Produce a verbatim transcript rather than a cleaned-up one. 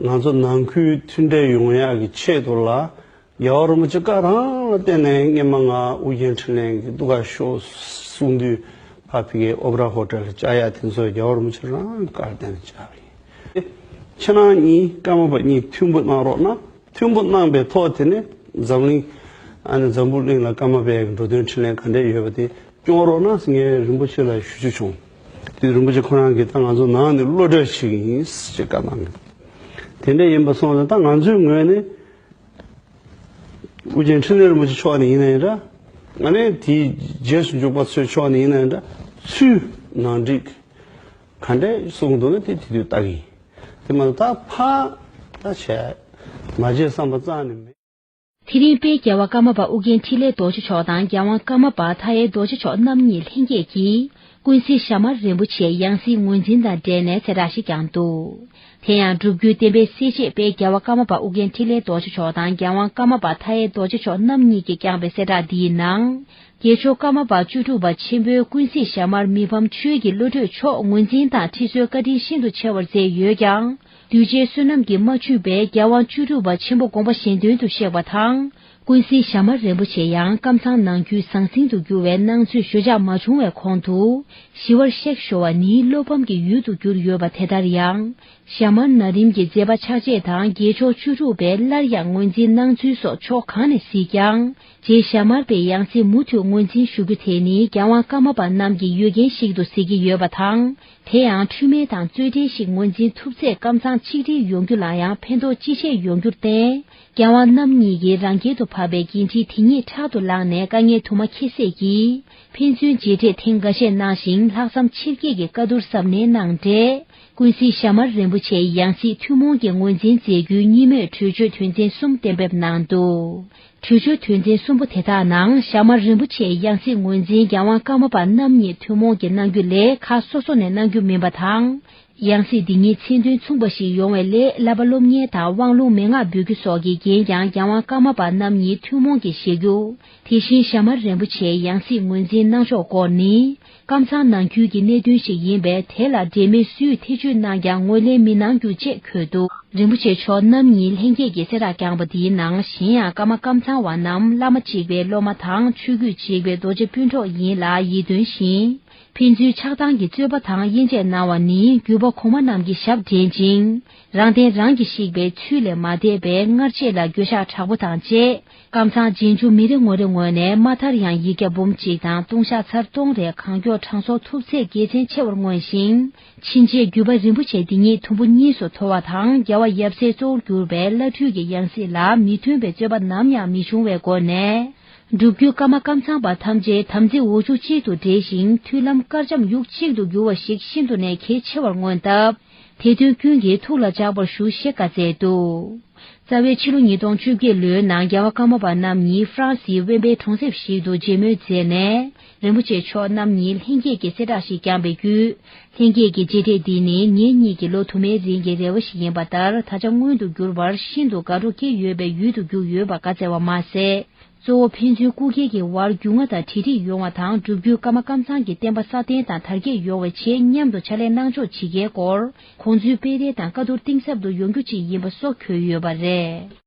ང་ཚོ་ནང་ཁུལ་མཐུན་འབྲེལ་ཡོང་ཡག་གི་ཆེད་དུ་ལ། རྒྱལ་བ་རིན་པོ་ཆེ་བཀའ་རང་ལ་བརྟེན་ནས་སྔོན་མ་ང་ཨུ་རྒྱན་འཕྲིན་ལས་ཀྱི་འདུ་ཁང་ཤོག་གསུང་དུས། ཕ་ཕི་གའི་ཨོ་པ་ར་ཧོ་ཊེལ་ལ་བཅར་ཡག་དེ་ཚོ་རྒྱལ་བ་རིན་པོ་ཆེ་རང་བཀའ་ལ་བརྟེན་ནས་བཅར་བ་ཡིན། ཁྱེད་རང་གཉིས་ཀརྨ་པ་གཉིས་མཐུན་པོ་གནང་རོགས་གནང་། མཐུན་པོ་གནང་པའི་ཐོག་དེ་ནས་འཛམ་གླིང་ཨ་ནི་འཛམ་བུ་གླིང་ལ་ཀརྨ་པའི་འགྲོ་དོན་འཕྲིན་ལས་ག་འདྲས་ཡོད་པ་དེ་སྐྱོང་རོགས་གནང་ཟེར་ངས་རིན་པོ་ཆེ་ལ་ཞུ་རྒྱུ་བྱུང་། དེ་རིན་པོ་ཆེ་ཁོ་རང་གིས་ད་ང་ཚོ་ནང་ནས་བློ་གྲོས་བྱེད་ཀྱི་ཡིན་ཞེས་བཀའ་གནང་གི་འདུག་དེ་འདྲ་ཡིན་པ་སོང་ཙང་ད་ང་ཚོའི་ངོས་ནས་ཨུ་རྒྱན་འཕྲིན་ལས་རིན་པོ་ཆེ་མཆོག་ནས་ཡིན་ན་ཡིན་འདྲ། ཨ་ནི་དེའི་རྗེས་སུ་འཇུག་པ་ཚོའི་ཕྱོགས་ནས་ཡིན་ན་ཡིན་འདྲ། ཚུལ་ནང་འགྲིག་ག་འདྲས་གསུང་འདུག་ན་དེ་དེ་དུས་ལྟ་གི་ཡིན། དེ་མ་གཏོགས་ད་ཕར་ད་བྱས་མ་བྱས་བསམ་པ་རྩ་ནས་མེད། དེ་རིང་དཔལ་རྒྱལ་བ་ཀརྨ་པ་ཨུ་རྒྱན་འཕྲིན་ལས་རྡོ་རྗེ་མཆོག་དང་རྒྱལ་དབང་ཀརྨ་པ་མཐའ་ཡས་རྡོ་རྗེ་མཆོག་རྣམ་གཉིས་ལྷན་རྒྱས་ཀྱིས་ཀུན་གཟིགས་ཞྭ་དམར་རིན་པོ་ཆེའི་ཡང་སྲིད་ངོས་འཛིན་དང་འབྲེལ་ནས་གསལ་བསྒྲགས་ཤིག་བསྐྱངས་འདུག་དེ་ཡང་སྒྲུབ་བརྒྱུད་བསྟན་པའི་གསལ་བྱེད་དཔལ་རྒྱལ་བ་ཀརྨ་པ་ཨུ་རྒྱན་འཕྲིན་ལས་རྡོ་རྗེ་མཆོག་དང་རྒྱལ་དབང་ཀརྨ་པ་མཐའ་ཡས་རྡོ་རྗེ་མཆོག་རྣམ་གཉིས་ཀྱིས་བསྐྱངས་པའི་གསལ་བསྒྲགས་འདིའི་ནང་། རྒྱལ་མཆོག་ཀརྨ་པ་བཅུ་དྲུག་པ་ཆེན་པོའི་ཀུན་གཟིགས་ཞྭ་དམར་མི་ཕམ་ཆོས་ཀྱི་བློ་གྲོས་མཆོག་ངོས་འཛིན་དང་ཁྲི་གསོལ་བཀའ་དྲིན་ཤིན་ཏུ་ཆེ་བར་མཛད་ཡོད་ཀྱང་། གདུལ་བྱའི་བསོད་ནམས་ཀྱིས་མ་ཆུད་པའི་རྒྱལ་དབང་བཅུ་དྲུག་པ་ཆེན་པོ་དགོངས་པ་གཞན་དོན་དུ་གཤེགས་པ་དང་། ཀུན་གཟིགས་ཞྭ་དམར་རིན་པོ་ཆེ་ཡང་ཀམ་ཚང་ནང་ཁུལ་ཟང་ཟིང་དུ་གྱུར་བའི་སྣང་ཚུལ་ཞུ་འཆར་མ་བྱུང་བའི་གོང་དུ། ཞི་བར་གཤེགས་ཞུ་བ་ནི་བློ་ཕམ་གྱི་ཡུལ་དུ་གྱུར་ཡོད་པ་དེ་ལྟར་ཡང་། ཞྭ་དམར་ན་རིམ་གྱི་མཛད་པ་ཕྱག་རྗེས་དང་རྒྱལ་མཆོག་བཅུ་དྲུག་པས་སླར་ཡང་ངོས་འཛིན་གནང་ཚུལ་སོགས་ཕྱོགས་གང་ནས་གཟིགས་ཀྱང་། རྗེ་ཞྭ་དམར་པའི་ཡང་སྲིད་མུ་མཐུད་ངོས་འཛིན་ཞུ་རྒྱུ་དེ་ནི་རྒྱལ་དབང་ཀརྨ་པ་རྣམས་ཀྱི་ཡོད་འགན་ཞིག་ཏུ་གཟིགས་ཀྱི་ཡོད་པ་དང་། དེ་ཡང་འཁྲུལ་མེད་དང་རྩོད་བྲལ་ཞིག་ངོས་འཛིན་ཐུབ་ཚེ་ཀམ་ཚང་ཆིག་སྒྲིལ་ཡོང་རྒྱུ་ལ་ཡང་ཕན་ཐོགས་ཅི་ཆེ་ཡོང་རྒྱུར་བརྟེན། རྒྱལ་དབང་རྣམ་གཉིས་ཀྱིས་རང་རྒྱལ་དུ་བབས་པའི་འགན་འཁྲི་དེ་ཉིད་ཕྲག་ཏུ་བླངས་ནས་དཀའ་ངལ་དུ་མ་འཁྱེར་སྲིད་ཀྱིས། ཕན་ཚུན་མཇལ་འཕྲད་ཐེངས་འགའ་ཤས་གནང་ཞིང་ལྷག་བསམ་ཆེར་བསྐྱེད་ཀྱིས་བཀའ་བསྡུར་གཟབ་ནན་གནང་འབྲས། ཀུན་གཟིགས་ཞྭ་དམར་རིན་པོ་ཆེའི་ཡང་སྲིད་ཐུན་མོང་གི་ངོས་འཛིན་མཛད་རྒྱུའི་གཉིས་མོས་གྲོས་ཆོད་དོན་ཚན་གསུམ་གཏན་འབེབས་གནང་འདུག་གྲོས་ཆོད་དོན་ཚན་གསུམ་པོ་དེ་དག་ནང་ཞྭ་དམར་རིན་པོ་ཆེའི་ཡང་སྲིད་ངོས་འཛིན་རྒྱལ་དབང་ཀརྨ་པ་རྣམ་གཉིས་ཐུན་མོང་གིས་གནང་རྒྱུ་ལས་ཁག་སོ་སོ་ནས་གནང་རྒྱུ་མིན་པ་དང་། ཡང་སྲིད་འདི་ཉིད་མཚན་དོན་མཚུངས་པ་ཞིག་ཡོང་བའི་སླད་བསླབ་པ་སློབ་གཉེར་དང་དབང་ལུང་མན་ངག་འབུལ་རྒྱུ་སོགས་ཀྱི་འགན་ཀྱང་རྒྱལ་དབང་ཀརྨ་པ་རྣམ་གཉིས་ཐུན་མོང་གིས་བཞེས་རྒྱུ། དེ་བཞིན་ཞྭ་དམར་རིན་པོ་ཆེའི་ཡང་སྲིད་ངོས་འཛིན་གནང་ཕྱོགས་སྐོར་ནི། ཀམ་ཚང་ནང་ཁུལ་གྱི་གནད་དོན་ཞིག་ཡིན་པས་དེ་ལ་འབྲེལ་མེད་སུས་ཐེ་བྱུས་གནང་ཀྱང་ངོས་ལེན་མི་གནང་རྒྱུ་བཅས་འཁོད་འདུག་རིན་པོ་ཆེ་མཆོག་རྣམ་གཉིས་ལྷན་རྒྱས་ཀྱིས་གསལ་བསྒྲགས་བསྐྱངས་པ་འདིའི་ནང་གཞན་ཡང་ཀརྨ་ཀམ་ཚང་བ་རྣམས་བླ་མ་གཅིག་པའི་སློབ་མ་དང་ཆོས་བརྒྱུད་གཅིག་པའི་རྡོ་རྗེ་སྤུན་གྲོགས་ཡིན་ལ་ཡིད་རྟོན་ཞིང་། ཕན་ཚུན་ཆགས་སྡང་གི་རྩོད་པ་དང་དབྱེ་འབྱེད་གནང་བ་ནི་བརྒྱུད་པ་གོང་མ་རྣམས་ཀྱི་ཞབས་འདྲེན་ཅིང་། རང་དོན་རང་གིས་བཤིག་པའི་ཚུལ་ལས་མ་འདས་པས་སྔར་བྱས་ལ་འགྱོད་བཤགས་དྲག་པོ་དང་བཅས། ཀམ་ཚང་རྗེས་འཇུག་མི་རེ་ངོ་རེ་ངོས་ནས་མ་མཐར་ཡང་ཡིག་བརྒྱ་འབུམ་གཅིག་དང་ལྟུང་བཤགས་ཚར་སྟོང་རེ་གང་མགྱོགས་གྲངས་གསོག་ཐུབ་ཚད་དགེ་མཚན་ཆེ་བར་མངོན་ཞིང་། ཕྱིན་ཆད་བརྒྱུད་པ་རིན་པོ་ཆེ་འདི་ཉིད་དུམ་བུ་གཉིས་སུ་འཐོར་བ་དང་རྒྱལ་བ་ཡབ་སྲས་གཙོ་བོར་གྱུར་པའི་བླ་སྤྲུལ་གྱི་ཡང་སྲིད་ལ་མི་མཐུན་པའི་རྩོད་པ་ནམ་ཡང་མི་འབྱུང་བའི་སྒོ་ནས། སྒྲུབ་བརྒྱུད་ཀརྨ་ཀམ་ཚང་པ་ཐམས་ཅད་དམ་ཚིག་འོག་འཇུག་གཅིག་ཏུ་འབྲེལ་ཞིང་མཐུན་ལམ་དཀར་འཇམ་ཡུག་གཅིག་ཏུ་འགྱུར་བ་ཞིག་ཤིན་ཏུ་ནས་གལ་ཆེ་བར་མངོན་སྟབས། དེ་དོན་ཀུན་གྱིས་ཐུགས་ལ་འཇགས་པར་ཞུ་ཞེས་བཀའ་སྩལ་འདུག་རྩ་བའི་ཕྱི་ལོ་ཉིས་སྟོང་བཅོ་བརྒྱད་ལོའི་ནང་རྒྱལ་བ་ཀརྨ་པ་རྣམ་གཉིས་ཧྥ་རན་སིའི་ཝེན་པེ་གྲོང་གསེབ་ཞིག་ཏུ་མཇལ་མོལ་མཛད་ནས། རིན་པོ་ཆེ་མཆོག་རྣམ་གཉིས་ལྷན་རྒྱས་ཀྱིས་གསལ་བསྒྲགས་ཤིག་བསྐྱངས་པའི་བརྒྱུད། ལྷན་རྒྱས་ཀྱི་མཇལ་འཕྲད་འདི་ནི་ངེད་གཉིས་ཀྱི་ལོ་དུ་མའི་རིང་གི་རེ་བ་ཞིག་ཡིན་པ་ལྟར་ད་ཆ་མངོན་དུ་གྱུར་བར་ཤིན་ཏུ་དགའ་སྤྲོ་སྐྱེ་ཡོད་པའི་ཡུལ་དུ་གྱུར་ཡོད་པ་བཀའ་སྩལ་བ་མ་ཟད། གཙོ་བོ་ཕན་ཚུན་སྐུ་སྒེར་གྱི་དབར་རྒྱུས་མངའ་དང་འབྲེལ་འདྲིས་ཡོང་བ་དང་སྒྲུབ་བརྒྱུད་ཀརྨ་ཀམ་ཚང་གི་བསྟན་པ་སྲ་བརྟན་དང་དར་རྒྱས་ཡོང་བའི་ཆེད་མཉམ་དུ་ཕྱག་ལས་གནང་ཕྱོགས་ཇི་དགེའི་སྐོར། དགོངས་ཚུལ་སྤེལ་རེས་དང་བཀའ་བསྡུར་གཏིང་ཟབ་ཏུ་ཡོང་རྒྱུ་ཅིག་ཡིན་པ་སོགས་འཁོད་ཡོད་པ་རེད།